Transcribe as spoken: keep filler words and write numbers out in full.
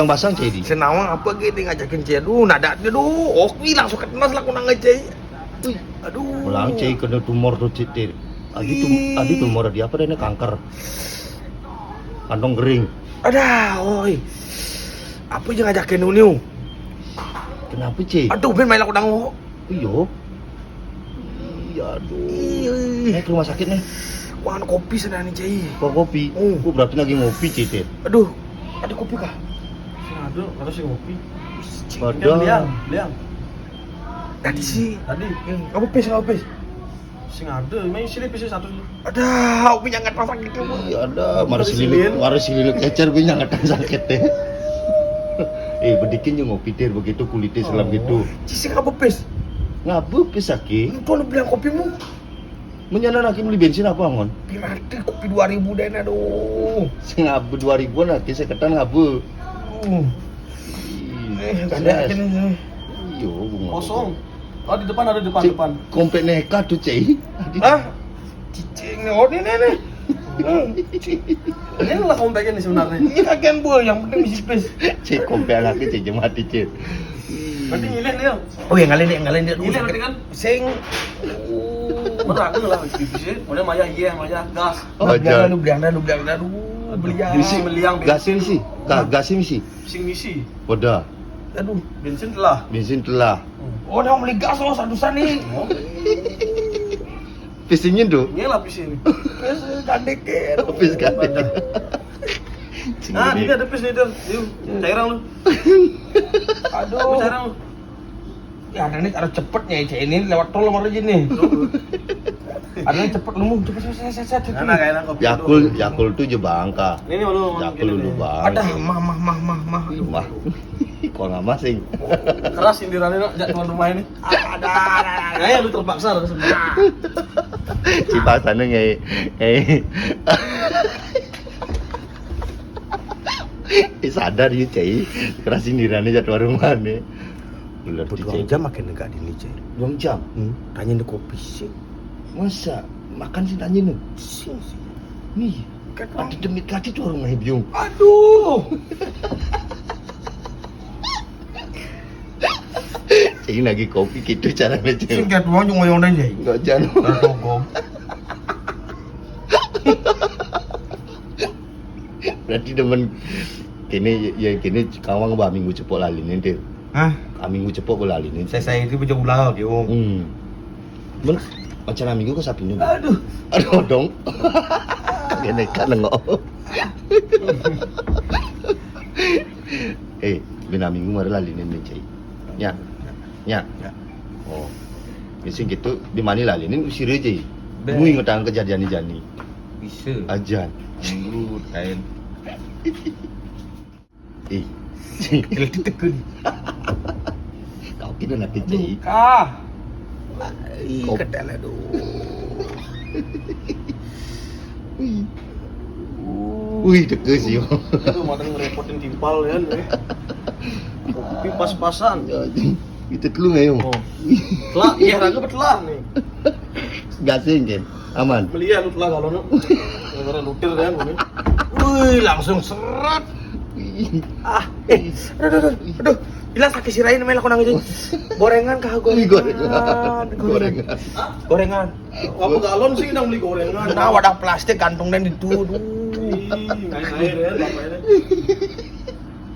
Yang basang, Cai, di. Senawang apa gini ngajakin, Cai? Aduh, nada dia, aduh. Oke, langsung kena lah kunang, Cai. Wih, aduh. Ulang, Cai, kena tumor tuh, Cai, Tir. Adi tum-, adi tumor, adi apa deh, ini kanker. Kantong kering. Ada, oi. Apa yang ngajakin Nuniu? Kenapa, Cai? Aduh, ben main aku dango. Iyo. Iya, aduh. Iya. Naik ke rumah sakit nih. Wangan kopi sana nih, Cai. Kok kopi? Hmm. Gua berarti lagi ngopi, Cai, Tir. Aduh, ada kopi kah? Sing ada, kata sing ngopi. Ada. Beliang, beliang. Tadi sih. Tadi. Hmm, apa pis, apa pis? Sing ada, main sini pis satu. Ada, aku punya ngat pasang gitu. Iya, ada. Mari sini, mari sini kecer, punya ngat sakit deh. Eh, bedikin juga ngopi, Tir, begitu kulitnya selam gitu. Cising apa pis? Ngabu pis, Aki. Itu lu bilang kopimu. Menyana lagi beli bensin apa, Ngon? Pirati kopi dua ribu deh, aduh. Sing ngabu dua ribuan lagi, seketan ngabu. Uh. Eh, ada aja nih. Iyo, bunga. Kosong. Oh, di depan ada, depan, Cik, depan. Kompek neka tuh, Cai. Hah? Cicing nih, oh, ini, ini, nih. Hmm. Ini lah kompeknya nih sebenarnya. Ini kagian gua, yang penting bisi pis. Cai, kompek anaknya, Cai, jemati, Cai. Berarti milih nih, Om. Oh ya, ngalahin deh, ngalahin deh. Milih berarti kan? Sing. Berat tuh lah, bisi pis. Udah maya, iya, maya, gas. Oh, beliang dah, lu beliang dah, lu beliang dah, lu beliang. Misi meliang, gasin sih. Ga-, gasin sih. Sing misi. Udah. Aduh. Bensin telah. Bensin telah. Hmm. Oh, dah beli gas, oh, satu sani. Oh. Pisingin tuh. Ini lah pising. Pis gandek ya. Pis gandek. Nah, ini ada pis nih, Dir. Yuk, cairan lu. Aduh. Lu cairan lu. Ya, ada nih, harus cepet nih, Cai, ini lewat tol sama aja nih. Ada nih, cepet lu, cepet, cepet, cepet, cepet. Nah, nah, kayak nangkep. Yakult, Yakult tuh je bangka. Ini, ini lu, Yakult ini lu nih. Bang. Ada, mah, mah, mah, mah, mah. Ih, mah. Kok nggak masing? Keras sindirannya, nak, jak tuan rumah ini. Ada, ada, ada, ada. Kayak lu terpaksa harus. Cipasane ngai, ngai. Eh, sadar ya, Cai. Keras sindirannya jadwal rumah nih. Bener, Cai. Dua jam makin negak dini, Cai. Dua jam? Hmm. Tanya nih kopi sih. Masa? Makan sih tanya nih. Sing sih. Nih, kan ada demit lagi tuh orang ngai biung. Aduh. Ini lagi kopi gitu caranya, Cai. Singkat doang, cuma yang lain, Cai. Enggak, jangan. Enggak togong. Berarti demen kene, ya, kene kawang ba minggu cepok lali nih, Til. Hah? Ah, minggu cepok ba lali nih. Saya, saya itu baca ulang, Cai, Om. Hmm. Men, acara minggu ke sapi nih? Aduh. Aduh, dong. Kene kan nengok. Eh, bina minggu mari lali nih, Cai. Ya. Ya. Ya. Oh. Mesti gitu, di mana lali nih usir aja. Be. Mu ingetan kejadian jani. Bisa. Ajan. Minggu, kain. Ih. Kecil ditekun. Kau kira nanti, Cai. Aduh, kah. Ih, kau kedal, aduh. Wih. Wih, deket sih. Itu mata ngerepotin timpal ya, nih. Kopi pas-pasan. Ya, itu dulu nggak, Yong? Oh. Telah, iya, raga betelah nih. Gasing, kan? Aman. Melihat lu telah kalau nu. Gara-gara lutir kan, ini. Wih, langsung seret. Ah, eh, aduh, aduh, aduh, aduh. Bilang sakit sirain, mel aku nangis. Gorengan kah? Ih, gorengan. Gorengan. Gorengan. Hah? Gorengan. Apa galon sih yang beli gorengan? Nah, wadah plastik gantung dan itu. Aduh. Ih, main air ya, bapaknya.